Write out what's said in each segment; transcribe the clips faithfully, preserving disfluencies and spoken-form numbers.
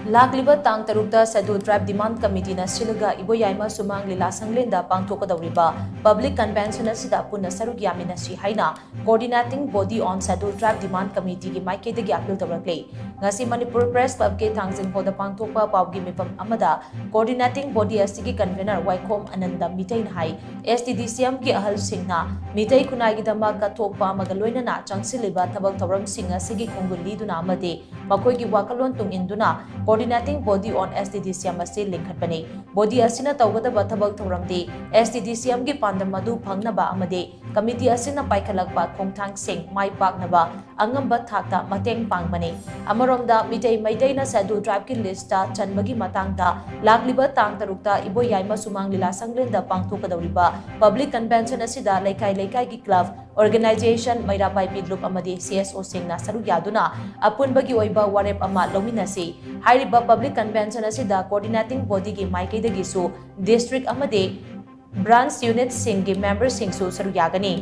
ꯂꯥꯛꯂꯤꯕ ꯇꯥꯡ ꯇꯔꯨꯛꯇ Scheduled Tribe Demand Committeeꯅ ꯁꯤꯜꯂꯒ ꯏꯕꯣꯌꯥꯏꯃ ꯁꯨꯃꯥꯡ ꯂꯤꯂꯥ ꯁꯪꯂꯦꯟꯗ ꯄꯥꯡꯊꯣꯛꯀꯗꯧꯔꯤꯕ Public Convention ꯑꯁꯤꯗ ꯄꯨꯟꯅ ꯁꯔꯨꯛ ꯌꯥꯃꯤꯟꯅꯁꯤ ꯍꯥꯏꯅ Coordinating Body on Scheduled Tribe Demand Committeeꯒꯤ ꯃꯥꯏꯀꯩꯗꯒꯤ appeal ꯇꯧꯔꯛꯂꯤ꯫ ꯉꯁꯤ ꯃꯅꯤꯄꯨꯔ Press Clubꯀꯤ ꯊꯥꯡꯖꯤꯡ ꯍꯣꯜꯗ ꯄꯥꯡꯊꯣꯛꯄ ꯄꯥꯎꯒꯤ ꯃꯤꯐꯝ ꯑꯃꯗ Coordinating Body ꯑꯁꯤꯒꯤ convener ꯋꯥꯏꯈꯣꯝ ꯑꯅꯟꯗ ꯃꯤꯇꯩꯅ ꯍꯥꯏ, STDCMꯒꯤ ꯑꯍꯜꯁꯤꯡꯅ ꯃꯤꯇꯩ ꯈꯨꯟꯅꯥꯏꯒꯤꯗꯃꯛ ꯀꯠꯊꯣꯛꯄ ꯑꯃꯒ ꯂꯣꯏꯅꯅ ꯆꯪꯁꯤꯜꯂꯤꯕ ꯊꯕꯛ ꯊꯧꯔꯝꯁꯤꯡ ꯑꯁꯤꯒꯤ ꯈꯣꯡꯒꯨꯜ ꯂꯤꯗꯨꯅ ꯑꯃꯗꯤ ꯃꯈꯣꯏꯒꯤ ꯋꯥꯈꯜꯂꯣꯟ ꯇꯨꯡ ꯏꯟꯗꯨꯅ Coordinating Body on STDCM ꯑꯁꯤ ꯂꯤꯡꯈꯠꯄꯅꯤ꯫ Body ꯑꯁꯤꯅ ꯇꯧꯒꯗꯕ ꯊꯕꯛ ꯊꯧꯔꯝꯗꯤ STDCMꯒꯤ ꯄꯥꯟꯗꯝ ꯑꯗꯨ ꯐꯪꯅꯕ ꯑꯃꯗꯤ committee ꯑꯁꯤꯅ ꯄꯥꯏꯈꯠꯂꯛꯄ ꯈꯣꯡꯊꯥꯡꯁꯤꯡ ꯃꯥꯏ ꯄꯥꯛꯅꯕ ꯑꯉꯝꯕ ꯊꯥꯛꯇ ꯃꯇꯦꯡ ꯄꯥꯡꯕꯅꯤ꯫ ꯑꯃꯔꯣꯝꯗ, ꯃꯤꯇꯩ ꯃꯩꯇꯩꯅ Scheduled Tribeꯀꯤ listꯇ ꯆꯟꯕꯒꯤ ꯃꯇꯥꯡꯗ ꯂꯥꯛꯂꯤꯕ ꯇꯥꯡ ꯇꯔꯨꯛꯇ ꯏꯕꯣꯌꯥꯏꯃ ꯁꯨꯃꯥꯡ ꯂꯤꯂꯥ ꯁꯪꯂꯦꯟꯗ ꯄꯥꯡꯊꯣꯛꯀꯗꯧꯔꯤꯕ Public Convention ꯑꯁꯤꯗ ꯂꯩꯀꯥꯏ ꯂꯩꯀꯥꯏꯒꯤ club, organization, ꯃꯩꯔꯥ ꯄꯥꯏꯕꯤ ꯂꯨꯞ ꯑꯃꯗꯤ CSOꯁꯤꯡꯅ ꯁꯔꯨꯛ ꯌꯥꯗꯨꯅ ꯑꯄꯨꯟꯕꯒꯤ ꯑꯣꯏꯕ ꯋꯥꯔꯦꯞ ꯑꯃ ꯂꯧꯃꯤꯟꯅꯁꯤ꯫ ꯍꯥꯏꯔꯤꯕ Public Convention ꯑꯁꯤꯗ Coordinating Bodyꯒꯤ ꯃꯥꯏꯀꯩꯗꯒꯤꯁꯨ district ꯑꯃꯗꯤ branch unitꯁꯤꯡꯒꯤ memberꯁꯤꯡꯁꯨ ꯁꯔꯨꯛ ꯌꯥꯒꯅꯤ꯫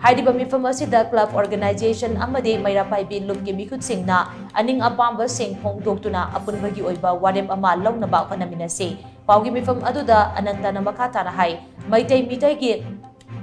ꯍꯥꯏꯔꯤꯕ ꯃꯤꯐꯝ ꯑꯁꯤꯗ club, organization ꯑꯃꯗꯤ ꯃꯩꯔꯥ ꯄꯥꯏꯕꯤ ꯂꯨꯞꯀꯤ ꯃꯤꯍꯨꯠꯁꯤꯡꯅ ꯑꯅꯤꯡ ꯑꯄꯥꯝꯕꯁꯤꯡ ꯐꯣꯡꯗꯣꯛꯇꯨꯅ ꯑꯄꯨꯟꯕꯒꯤ ꯑꯣꯏꯕ ꯋꯥꯔꯦꯞ ꯑꯃ ꯂꯧꯅꯕ ꯍꯣꯠꯅꯃꯤꯟꯅꯁꯤ꯫ ꯄꯥꯎꯒꯤ ꯃꯤꯐꯝ ꯑꯗꯨꯗ ꯑꯅꯟꯇꯅ ꯃꯈꯥ ꯇꯥꯅ ꯍꯥꯏ, ꯃꯩꯇꯩ ꯃꯤꯇꯩꯒꯤ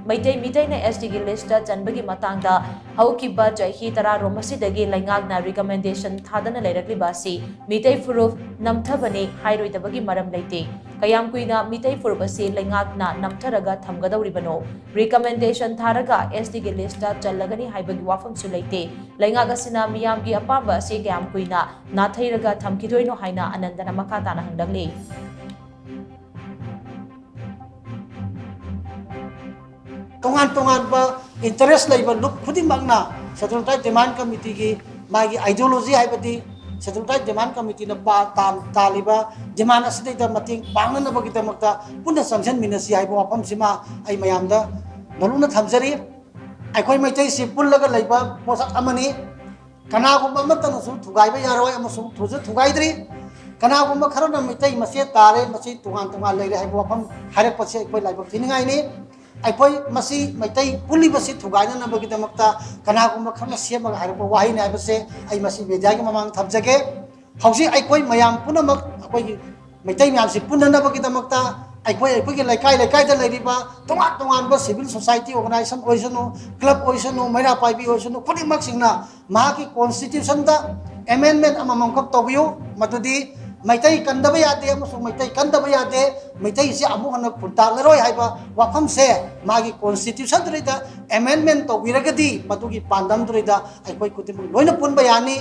ꯃꯩꯇꯩ ꯃꯤꯇꯩꯅ STꯒꯤ listꯇ ꯆꯟꯕꯒꯤ ꯃꯇꯥꯡꯗ ꯍꯧꯈꯤꯕ ꯆꯍꯤ ꯇꯔꯥꯔꯣꯝ ꯑꯁꯤꯗꯒꯤ ꯂꯩꯉꯥꯛꯅ recommendation ꯊꯥꯗꯅ ꯂꯩꯔꯛꯂꯤꯕ ꯑꯁꯤ ꯃꯤꯇꯩ ꯐꯨꯔꯨꯞ ꯅꯝꯊꯕꯅꯤ ꯍꯥꯏꯔꯣꯏꯗꯕꯒꯤ ꯃꯔꯝ ꯂꯩꯇꯦ꯫ ꯀꯌꯥꯝ ꯀꯨꯏꯅ ꯃꯤꯇꯩ ꯐꯨꯔꯨꯞ ꯑꯁꯤ ꯂꯩꯉꯥꯛꯅ ꯅꯝꯊꯔꯒ ꯊꯝꯒꯗꯧꯔꯤꯕꯅꯣ? Recommendation ꯊꯥꯔꯒ STꯒꯤ listꯇ ꯆꯜꯂꯒꯅꯤ ꯍꯥꯏꯕꯒꯤ ꯋꯥꯐꯝꯁꯨ ꯂꯩꯇꯦ꯫ ꯂꯩꯉꯥꯛ ꯑꯁꯤꯅ ꯃꯤꯌꯥꯝꯒꯤ ꯑꯄꯥꯝꯕ ꯑꯁꯤ ꯀꯌꯥꯝ ꯀꯨꯏꯅ ꯅꯥꯊꯩꯔꯒ ꯊꯝꯈꯤꯗꯣꯏꯅꯣ ꯍꯥꯏꯅ ꯑꯅꯟꯗꯅ ꯃꯈꯥ ꯇꯥꯅ ꯍꯪꯂꯛꯂꯤ꯫ ꯇꯣꯉꯥꯟ ꯇꯣꯉꯥꯟꯕ interest ꯂꯩꯕ ꯂꯨꯞ ꯈꯨꯗꯤꯡꯃꯛꯅ Scheduled Tribe Demand Committeeꯒꯤ ꯃꯥꯒꯤ ideology, ꯍꯥꯏꯕꯗꯤ Scheduled Tribe Demand Committeeꯅ ꯄꯥ-, ꯇꯥꯝ-, ꯇꯥꯜꯂꯤꯕ demand ꯑꯁꯤꯗꯩꯗ ꯃꯇꯦꯡ ꯄꯥꯡꯅꯅꯕꯒꯤꯗꯃꯛꯇ ꯄꯨꯟꯅ ꯆꯪꯁꯤꯟꯃꯤꯟꯅꯁꯤ ꯍꯥꯏꯕ ꯋꯥꯐꯝꯁꯤꯃ ꯑꯩ ꯃꯌꯥꯝꯗ ꯅꯣꯂꯨꯛꯅ ꯊꯝꯖꯔꯤ꯫ ꯑꯩꯈꯣꯏ ꯃꯩꯇꯩꯁꯤ ꯄꯨꯜꯂꯒ ꯂꯩꯕ ꯄꯣꯠꯁꯛ ꯑꯃꯅꯤ꯫ ꯀꯅꯥꯒꯨꯝꯕ ꯑꯃꯠꯇꯅꯁꯨ ꯊꯨꯒꯥꯏꯕ ꯌꯥꯔꯣꯏ ꯑꯃꯁꯨꯡ ꯊꯨꯁꯨ ꯊꯨꯒꯥꯏꯗ꯭ꯔꯤ꯫ ꯀꯅꯥꯒꯨꯝꯕ ꯈꯔꯅ ꯃꯩꯇꯩ ꯃꯆꯦꯠ ꯇꯥꯔꯦ, ꯃꯁꯤ ꯇꯣꯉꯥꯟ ꯇꯣꯉꯥꯟ ꯂꯩꯔꯦ ꯍꯥꯏꯕ ꯋꯥꯐꯝ ꯍꯥꯏꯔꯛꯄꯁꯤ ꯑꯩꯈꯣꯏ ꯂꯥꯏꯕꯛ ꯊꯤꯅꯤꯡꯉꯥꯏꯅꯤ꯫ ꯑꯩꯈꯣꯏ ꯃꯁꯤ ꯃꯩꯇꯩ ꯄꯨꯜꯂꯤꯕꯁꯤ ꯊꯨꯒꯥꯏꯅꯅꯕꯒꯤꯗꯃꯛꯇ ꯀꯅꯥꯒꯨꯝꯕ ꯈꯔꯅ ꯁꯦꯝꯃꯒ ꯍꯥꯏꯔꯛꯄ ꯋꯥꯍꯩꯅꯤ ꯍꯥꯏꯕꯁꯦ ꯑꯩ ꯃꯁꯤ mediaꯒꯤ ꯃꯃꯥꯡꯗ ꯊꯝꯖꯒꯦ꯫ ꯍꯧꯖꯤꯛ ꯑꯩꯈꯣꯏ ꯃꯌꯥꯝ ꯄꯨꯝꯅꯃꯛ, ꯑꯩꯈꯣꯏꯒꯤ ꯃꯩꯇꯩ ꯃꯌꯥꯝꯁꯤ ꯄꯨꯟꯅꯅꯕꯒꯤꯗꯃꯛꯇ ꯑꯩꯈꯣꯏ, ꯑꯩꯈꯣꯏꯒꯤ ꯂꯩꯀꯥꯏ ꯂꯩꯀꯥꯏꯗ ꯂꯩꯔꯤꯕ ꯇꯣꯉꯥꯟ ꯇꯣꯉꯥꯟꯕ civil society organization ꯑꯣꯏꯁꯅꯨ, club ꯑꯣꯏꯁꯅꯨ, ꯃꯩꯔꯥ ꯄꯥꯏꯕꯤ ꯑꯣꯏꯁꯅꯨ, ꯈꯨꯗꯤꯡꯃꯛꯁꯤꯡꯅ ꯃꯍꯥꯛꯀꯤ constitutionꯗ amendment ꯑꯃꯃꯝꯈꯛ ꯇꯧꯕꯤꯌꯨ꯫ ꯃꯗꯨꯗꯤ ꯃꯩꯇꯩ ꯀꯟꯗꯕ ꯌꯥꯗꯦ ꯑꯃꯁꯨꯡ ꯃꯩꯇꯩ ꯀꯟꯗꯕ ꯌꯥꯗꯦ, ꯃꯩꯇꯩꯁꯤ ꯑꯃꯨꯛ ꯍꯟꯅ ꯈꯨꯟꯇꯥꯛꯂꯔꯣꯏ ꯍꯥꯏꯕ ꯋꯥꯐꯝꯁꯦ ꯃꯥꯒꯤ constitutionꯗꯨꯗꯩꯗ amendment ꯇꯧꯕꯤꯔꯒꯗꯤ ꯃꯗꯨꯒꯤ ꯄꯥꯟꯗꯝꯗꯨꯗꯩꯗ ꯑꯩꯈꯣꯏ ꯈꯨꯗꯤꯡꯃꯛ ꯂꯣꯏꯅ ꯄꯨꯟꯕ ꯌꯥꯅꯤ꯫